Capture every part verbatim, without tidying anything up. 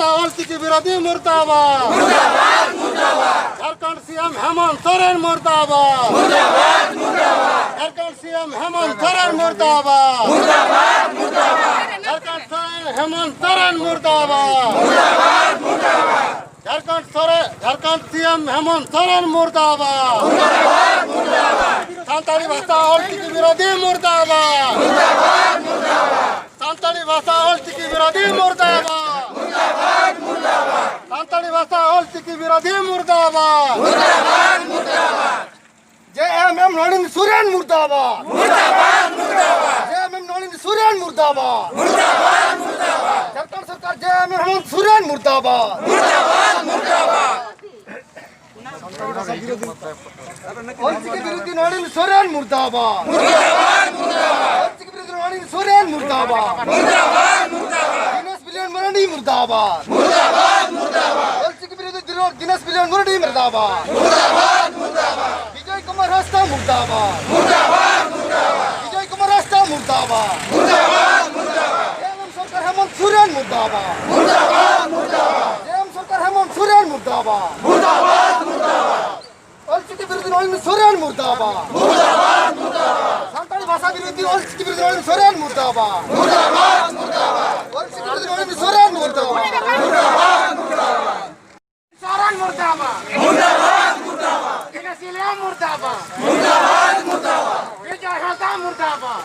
ᱚᱞᱪᱤᱠᱤ ᱵᱤᱨᱳᱫᱷᱤ ᱢᱩᱨᱫᱟᱵᱟᱫ। ᱡᱷᱟᱲᱠᱷᱚᱸᱰ ᱥᱤ ᱮᱢ ᱦᱮᱢᱚᱱᱛ ᱥᱚᱨᱮᱱ ᱢᱩᱨᱫᱟᱵᱟᱫ। ᱡᱷᱟᱲᱠᱷᱚᱸᱰ ᱥᱤ ᱮᱢ ᱦᱮᱢᱚᱱᱛ ᱥᱚᱨᱮᱱ ᱢᱩᱨᱫᱟᱵᱟᱫ। ᱡᱷᱟᱲᱠᱷᱚᱸᱰ ᱥᱚᱨᱮᱱ ᱦᱮᱢᱚᱱᱛ ᱥᱚᱨᱮᱱ ᱢᱩᱨᱫᱟᱵᱟᱫ। ᱡᱷᱟᱲᱠᱷᱚᱸᱰ ᱥᱚᱨᱮ-, ᱡᱷᱟᱲᱠᱷᱚᱸᱰ ᱥᱤ ᱮᱢ ᱦᱮᱢᱚᱱᱛ ᱥᱚᱨᱮᱱ ᱢᱩᱨᱫᱟᱵᱟᱫ। ᱥᱟᱱᱛᱟᱲᱤ ᱵᱷᱟᱥᱟ ᱚᱞᱪᱤᱠᱤ ᱵᱤᱨᱳᱫᱷᱤ ᱢᱩᱨᱫᱟᱵᱟᱫ। ᱥᱟᱱᱛᱟᱲᱤ ᱵᱷᱟᱥᱟ ᱚᱞᱪᱤᱠᱤ ᱵᱤᱨᱳᱫᱷᱤ ᱢᱩᱨᱫᱟᱵᱟᱫ। ᱥᱟᱱᱛᱟᱲᱤ ᱵᱷᱟᱥᱟ ᱚᱞᱪᱤᱠᱤ ᱵᱤᱨᱳᱫᱷᱤ ᱢᱩᱨᱫᱟᱵᱟᱫ। ᱡᱮ ᱮᱢ ᱮᱢ ᱱᱚᱬᱤᱱ ᱥᱚᱨᱮᱱ ᱢᱩᱨᱫᱟᱵᱟᱫ। ᱡᱮ ᱮᱢ ᱮᱢ ᱱᱚᱬᱤᱱ ᱥᱚᱨᱮᱱ ᱢᱩᱨᱫᱟᱵᱟᱫ। ᱡᱷᱟᱲᱠᱷᱚᱸᱰ ᱥᱚᱨᱠᱟᱨ ᱡᱮ ᱮᱢ ᱮᱢ ᱦᱮᱢᱚᱱᱛ ᱥᱚᱨᱮᱱ ᱢᱩᱨᱫᱟᱵᱟᱫ। ᱚᱞᱪᱤᱠᱤ ᱵᱤᱨᱳᱫᱷᱤ ᱱᱚᱬᱤᱱ ᱥᱚᱨᱮᱱ ᱢᱩᱨᱫᱟᱵᱟᱫ। ᱚᱞᱪᱤᱠᱤ ᱵᱤᱨᱳᱫᱷᱤ ᱱᱚᱬᱤᱱ ᱥᱚᱨᱮᱱ ᱢᱩᱨᱫᱟᱵᱟᱫ। ᱫᱤᱱᱮᱥ ᱵᱤᱞᱤᱭᱚᱱ ᱢᱟᱨᱟᱱᱰᱤ ᱢᱩᱨᱫᱟᱵᱟᱫ। ᱚᱞᱪᱤᱠᱤ ᱵᱤᱨᱳᱫᱷᱤ ᱫᱤᱱᱮᱥ ᱵᱤᱞᱤᱭᱚᱱ ᱢᱟᱨᱟᱱᱰᱤ ᱢᱩᱨᱫᱟᱵᱟᱫ। ᱵᱤᱡᱚᱭ ᱠᱩᱢᱟᱨ ᱦᱟᱸᱥᱫᱟ ᱢᱩᱨᱫᱟᱵᱟᱫ। ᱵᱤᱡᱚᱭ ᱠᱩᱢᱟᱨ ᱦᱟᱸᱥᱫᱟ ᱢᱩᱨᱫᱟᱵᱟᱫ। ᱡᱮ ᱮᱢ ᱮᱢ ᱥᱚᱨᱠᱟᱨ ᱦᱮᱢᱚᱱᱛ ᱥᱚᱨᱮᱱ ᱢᱩᱨᱫᱟᱵᱟᱫ। ᱡᱮ ᱮᱢ ᱥᱚᱨᱠᱟᱨ ᱦᱮᱢᱚᱱᱛ ᱥᱚᱨᱮᱱ ᱢᱩᱨᱫᱟᱵᱟᱫ। ᱚᱞᱪᱤᱠᱤ ᱵᱤᱨᱳᱫᱷᱤ ᱱᱚᱬᱤᱱ ᱥᱚᱨᱮᱱ ᱢᱩᱨᱫᱟᱵᱟᱫ। ᱥᱟᱱᱛᱟᱲᱤ ᱵᱷᱟᱥᱟ ᱵᱤᱨᱳᱫᱷᱤ ᱚᱞᱪᱤᱠᱤ ᱵᱤᱨᱳᱫᱷᱤ ᱱᱚᱬᱤᱱ ᱥᱚᱨᱮᱱ ᱢᱩᱨᱫᱟᱵᱟᱫ। ᱚᱞᱪᱤᱠᱤ ᱵᱤᱨᱳᱫᱷᱤ ᱱᱚᱬᱤᱱ ᱥᱚᱨᱮᱱ ᱢᱩᱨᱫᱟᱵᱟᱫ। ᱥᱚᱨᱮᱱ ᱢᱩᱨᱫᱟᱵᱟᱫ। ᱫᱤᱱᱮᱥ ᱵᱤᱞᱤᱭᱚᱱ ᱢᱩᱨᱫᱟᱵᱟᱫ। ᱵᱤᱡᱚᱭ ᱦᱟᱸᱥᱫᱟ ᱢᱩᱨᱫᱟᱵᱟᱫ।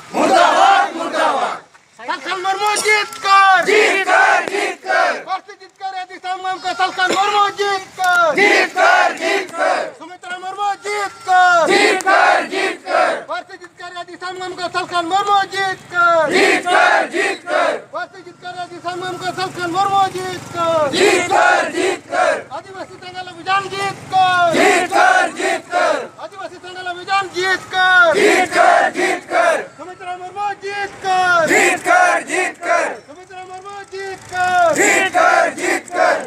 ᱥᱟᱞᱠᱷᱟᱱ ᱢᱩᱨᱢᱩ ᱡᱤᱛᱠᱟᱹᱨ। ᱡᱤᱛᱠᱟᱹᱨ, ᱡᱤᱛᱠᱟᱹᱨ। ᱯᱟᱹᱨᱥᱤ ᱡᱤᱛᱠᱟᱹᱨ ᱨᱮ ᱫᱤᱥᱚᱢ ᱜᱚᱢᱠᱮ ᱥᱟᱞᱠᱷᱟᱱ ᱢᱩᱨᱢᱩ ᱡᱤᱛᱠᱟᱹᱨ। ᱡᱤᱛᱠᱟᱹᱨ, ᱡᱤᱛᱠᱟᱹᱨ᱾ ᱥᱩᱢᱤᱛᱨᱟ ᱢᱩᱨᱢᱩ ᱡᱤᱛᱠᱟᱹᱨ। ᱡᱤᱛᱠᱟᱹᱨ, ᱡᱤᱛᱠᱟᱹᱨ᱾ ᱯᱟᱹᱨᱥᱤ ᱡᱤᱛᱠᱟᱹᱨ ᱨᱮ ᱫᱤᱥᱚᱢ ᱜᱚᱢᱠᱮ ᱥᱟᱞᱠᱷᱟᱱ ᱢᱩᱨᱢᱩ ᱡᱤᱛᱠᱟᱹᱨ। ᱡᱤᱛᱠᱟᱹᱨ, ᱡᱤᱛᱠᱟᱹᱨ᱾ ᱯᱟᱹᱨᱥᱤ ᱡᱤᱛᱠᱟᱹᱨ ᱨᱮ ᱫᱤᱥᱚᱢ ᱜᱚᱢᱠᱮ ᱥᱟᱞᱠᱷᱟᱱ ᱢᱩᱨᱢᱩ ᱡᱤᱛᱠᱟᱹᱨ। ᱡᱤᱛᱠᱟᱹᱨ, ᱡᱤᱛᱠᱟᱹᱨ᱾ ᱟᱹᱫᱤᱵᱟᱹᱥᱤ ᱥᱮᱸᱜᱮᱞ ᱚᱵᱷᱤᱡᱟᱱ ᱡᱤᱛᱠᱟᱹᱨ। ᱡᱤᱛᱠᱟᱹᱨ, ᱡᱤᱛᱠᱟᱹᱨ᱾ ᱟᱹᱫᱤᱵᱟᱹᱥᱤ ᱥᱮᱸᱜᱮᱞ ᱚᱵᱷᱤᱡᱟᱱ ᱡᱤᱛᱠᱟᱹᱨ᱾ ᱡᱤᱛᱠᱟᱹᱨ, ᱡᱤᱛᱠᱟᱹᱨ᱾ ᱥᱩᱢᱤᱛᱨᱟ ᱢᱩᱨᱢᱩ ᱡᱤᱛᱠᱟᱹᱨ᱾ ᱡᱤᱛᱠᱟᱹᱨ, ᱡᱤᱛᱠᱟᱹᱨ᱾ ᱥᱩᱢᱤᱛᱨᱟ ᱢᱩᱨᱢᱩ ᱡᱤᱛᱠᱟᱹᱨ᱾ ᱡᱤᱛᱠᱟᱹᱨ, ᱡᱤᱛᱠᱟᱹᱨ᱾